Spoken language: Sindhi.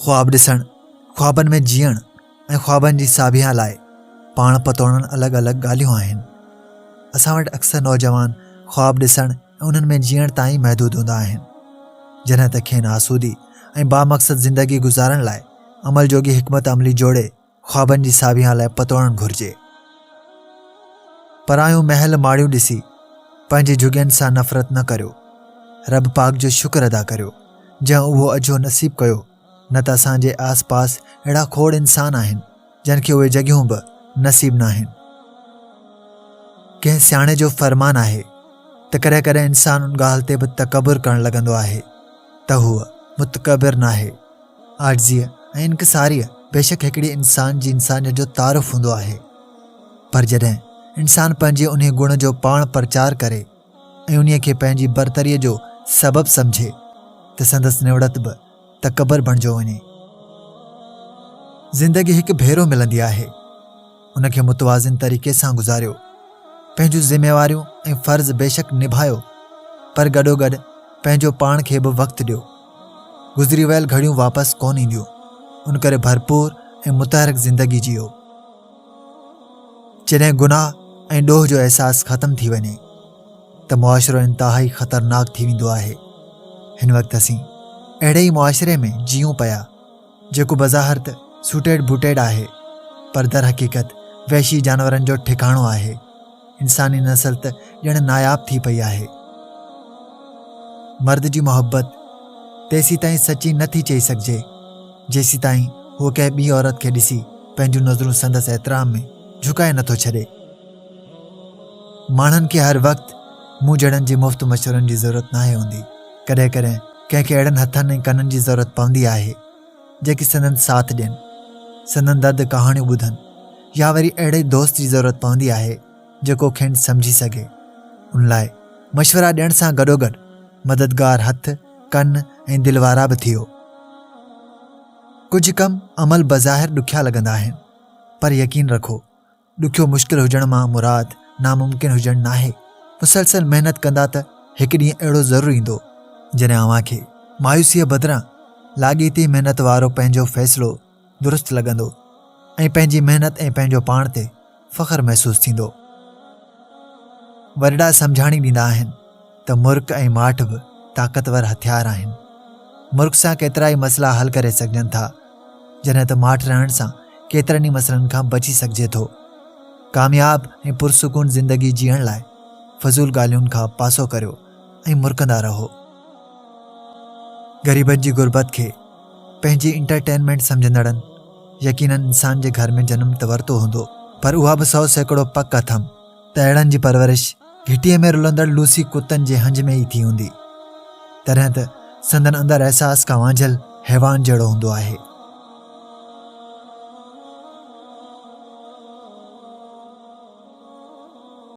خواب ڏسڻ، خوابن ۾ جيئڻ ۽ خوابن جي ساڀيان لاء پاڻ پتوڙڻ الڳ الڳ ڳالهيون آهن. اسان وٽ اڪثر نوجوان خواب ڏسڻ ۽ انهن ۾ جيئڻ تائين محدود هوندا آهن. جڏهن ته کين آسودي ۽ بامقصد زندگي گذارڻ لاء عمل جوڳي حڪمت عملي جوڙي خوابن جي ساڀيان لاء پتوڙڻ گهرجي. پرايون محل ماڙيون ڏسي پنهنجي جهڳين سان نفرت نه ڪريو. رب پاڪ جو شڪر ادا ڪريو جنهن اهو اجهو نصيب ڪيو نه ته اسان جي آس پاس اهڙا کوڙ انسان آهن جن کي اهي جڳهيون به نصيب ناهن. ڪنهن سياڻي جو فرمان آهي ته ڪڏهن ڪڏهن انسان ان ڳالهه تي به تڪبر ڪرڻ لڳندو آهي ته هو متڪبر ناهي. عاجزيء ۽ انڪساريء بيشڪ هڪڙي انسان جي انسانيت جو تعارف هوندو آهي، پر جڏهن انسان پنهنجي انهي گڻ جو پاڻ پرچار ڪري ۽ انهيء کي پنهنجي برتريء جو سبب سمجهي ته سندس نوڙت به تڪبر بڻجيو وڃي. زندگي هڪ ڀيرو ملندي آهي. ان کي متوازن طريقي سان گذاريو. پنهنجون ذميواريون ۽ فرض بيشڪ نڀايو پر گڏوگڏ پنهنجو پاڻ کي به وقت ڏيو. گذري ويل گهڙيون واپس ڪونه اينديون، ان ڪري ڀرپور ۽ متحرڪ زندگي جيئو. جڏهن گناهه ۽ ڏوهه جو احساس ختم ٿي وڃي ته معاشرو انتهائي خطرناڪ ٿي ويندو آهي. هن وقت اسين اهڙي ئي معاشري ۾ جيئون پيا. جيڪو بظاهر ته سوٽيڊ بوٽيڊ آهي پر درحقيقت وحشي جانورن جو ٺڪاڻو آهي. انساني نسل ته ڄڻ ناياب ٿي پئي آهي. مرد جي محبت تيسيتائين سچي نه ٿي چئي سگهجي جيسيتائين هو ڪنهن ٻي عورت کي ڏسي پنهنجون نظرون سندس احترام ۾ جهڪائي نه ٿو ڇڏي. ماڻهن کي هر وقت مون جهڙن جي مفت مشورن جي ضرورت ناهي هوندي. ڪڏهن ڪڏهن ڪنهن کي اهڙن هٿن ۽ ڪنن جي ضرورت پوندي آهي، جيڪي سندن ساٿ ڏين، سندن درد ڪهاڻيون ٻڌن يا وري اهڙي دوست جي ضرورت پوندي آهي، جيڪو کين سمجهي سگهي. ان لاء مشورا ڏيڻ سان گڏوگڏ مددگار هٿ، ڪن ۽ دل وارا به ٿيو. ڪجهه ڪم عمل بظاهر ڏکيا لڳندا آهن، پر يقين رکو ڏکيو مشڪل هجڻ مان مراد ناممڪن هجڻ ناهي. مسلسل محنت ڪندا ته هڪ ڏينهن اهڙو ضرور ايندو جڏهن اوهان کي مايوسيء بدران لاڳيتي محنت وارو پنهنجو فيصلو درست لڳندو ۽ پنهنجي محنت ۽ پنهنجو پاڻ تي فخر محسوس ٿيندو. وڏڙا سمجهاڻي ڏيندا آهن ته مرڪ ۽ ماٺ به طاقتور هٿيار آهن. مرڪ سان ڪيترائي مسئلا حل ڪري سگهجن ٿا، جڏهن ته ماٺ رهڻ سان ڪيترن ئي مسئلن کان بچي سگهجي ٿو. ڪامياب ۽ پرسڪون زندگي جيئڻ لاء فضول ڳالهين کان پاسو ڪريو ۽ مرڪندا رهو. غريبن جي غربت کي پنهنجي انٽرٽينمينٽ سمجهندڙن يقينن انسان جي گهر ۾ جنم ته ورتو هوندو، پر اها به 100% پڪ اٿم ته اهڙن جي پرورش گهٽيء ۾ رلندڙ لوسي ڪتن جي هنج ۾ ئي ٿي هوندي، تڏهن ته سندن اندر احساس کان وانجهيل حيوان جهڙو هوندو آهي.